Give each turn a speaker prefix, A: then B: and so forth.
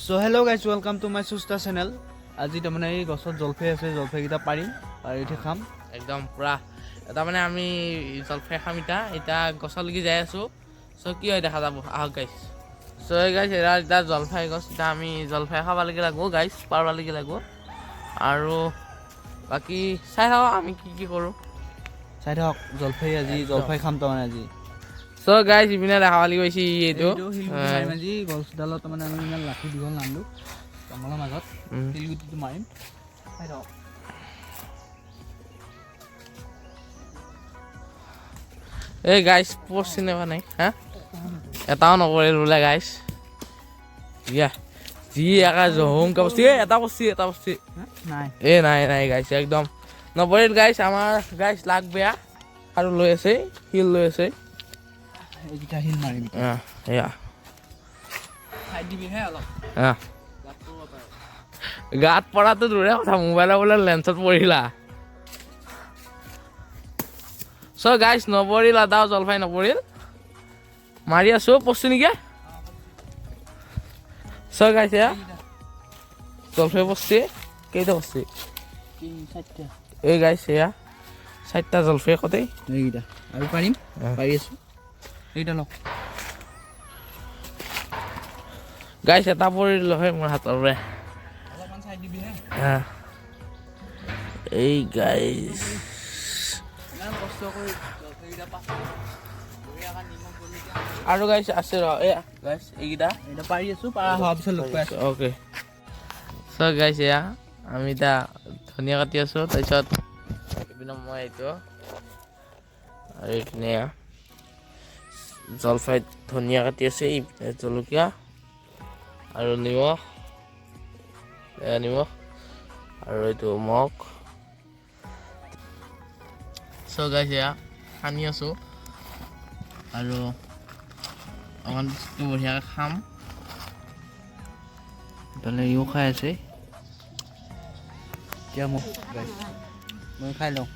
A: So hello guys, welcome to my Susta channel. আজি তাৰমানে এই গছত জলফাই আছে, জলফাইকেইটা পাৰিম, পাৰি উঠি খাম।
B: একদম পূৰা তাৰমানে আমি জলফাই খাম এতিয়া। এতিয়া গছলৈকে যাই আছোঁ। চ' কি হয় দেখা যাব, আহক গাইছ। চ' এই গাইছ, এৰা এতিয়া জলফাই গছ। এতিয়া আমি জলফাই খাব লাগি লাগব গাইছ, পাৰব লাগি লাগব। আৰু বাকী চাই থাকক আমি কি কি কৰোঁ।
A: চাই থাকক জলফাই, আজি জলফাই খাম তাৰমানে আজি।
B: চ' গাইছ, ইপিনে দেখাব লাগি গৈছে এইটো।
A: এইটো শিলগুটি মাৰিম আজি। গছডালত তাৰমানে আমি ইমান লাঠি দীঘল নানো, জংঘলৰ মাজত শিলগুটিটো মাৰিম, চাই থাকক।
B: এই গাইছ, পৰছি নেবা নাই হা, এটাও নপৰিল বোলে গাইছ। ইয়া যি একা জহংকা বস্তু, এই এটা পৰছি, এটা পৰছি।
A: নাই।
B: এ নাই নাই গাইছ, একদম নপৰিল গাইছ। আমাৰ গাইছ লাক বেয়া। আৰু লৈ আছে, শিল লৈ আছে।
A: এইকেইটা শিল মাৰিম।
B: এয়া।
A: চাই দিবিহে অলপ।
B: আহ। গাত পৰাটো দূৰে কথা, মোবাইলৰ বোলে লেন্সত পৰিলা। চ' গাইছ, নপৰিল, এটাও জলফাই নপৰিল। মাৰি আছো, পৰছি নেকি? চ' গাইছ, এয়া জলফাই পৰছি। কেইটা পৰছি?
A: তিনি চাৰিটা।
B: এই গাইছ, এয়া চাৰিটা জলফাই কতেই।
A: এইকেইটা আৰু পাৰিম। পাৰি আছো, এইকেইটা লওক।
B: গাইছ, এটা পৰিল হয় মোৰ হাতৰ পৰা।
A: অলপমান চাই দিবিহে।
B: আহ। এই গাইছ।
A: ইমান কষ্ট কৰি জলফাইকেইটা পাছ বঢ়িয়াকৈ নিমখ জলকীয়া।
B: আৰু গাইছ আছে ৰ, এয়া গাইছ এইকেইটা।
A: এতিয়া পাৰি আছো, পাৰা হোৱাৰ পিছত লগ পাই আছো।
B: অ'কে, চ' গাইছ, এয়া আমি এতিয়া ধনিয়া কাটি আছোঁ। তাৰপিছত এইপিনে মই এইটো আৰু এইপিনে এয়া জলফাইত ধনিয়া কাটি আছে। এইপিনে জলকীয়া আৰু নিমখ, এয়া নিমখ আৰু এইটো মগ। চ' গাইছ, এয়া সানি আছোঁ আৰু অকণমান পিছতকৈ বঢ়িয়াকৈ খাম।
A: ইফালে ইও খাই আছে। এতিয়া মোক গাইছ, মই খাই লওঁ।